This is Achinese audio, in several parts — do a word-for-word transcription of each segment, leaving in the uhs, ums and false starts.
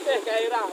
Eh, gairah.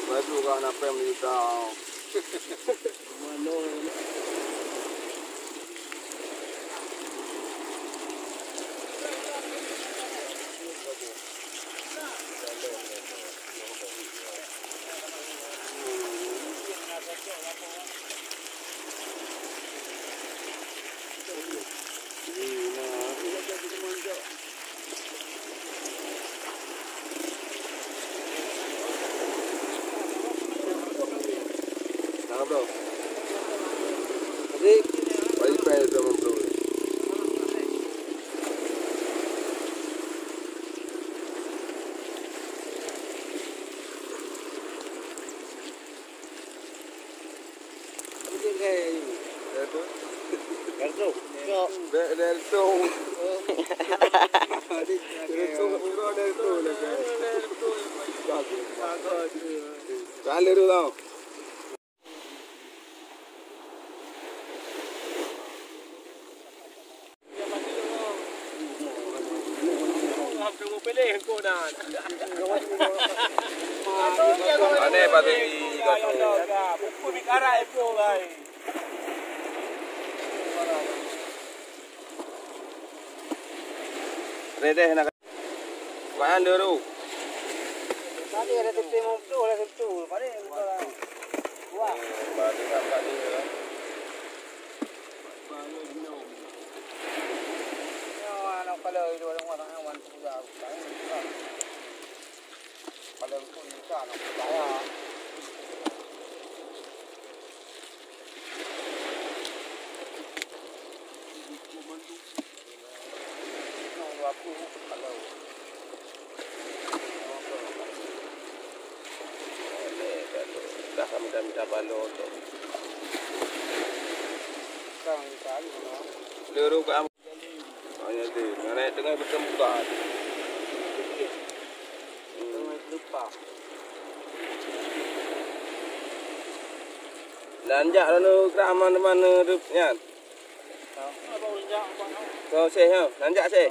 Baju kau nak pem juta. Nah, bro. Jadi, balik payah sama bro. Dari tu. Dari tu. Dari tu. Dari tu. Dari tu. Ka lheueh tau. Aneh patut di Redeh nak. Kuat dulu. Tadi ada titik lima puluh, ada titik. Tadi ada titik. Wah. Baru tak tadi ya. Nyawa anak kepala itu ada orang yang wan sudah. Kepala itu bisa anak saya. Dah kami dah minta balon tu. Leuruh ke am-, hanya tu. Ngai teungoh beuteueng buka. Hmm. Nan jak lalu keraman mana tu nyan. Kau seh ha, nan jak seh.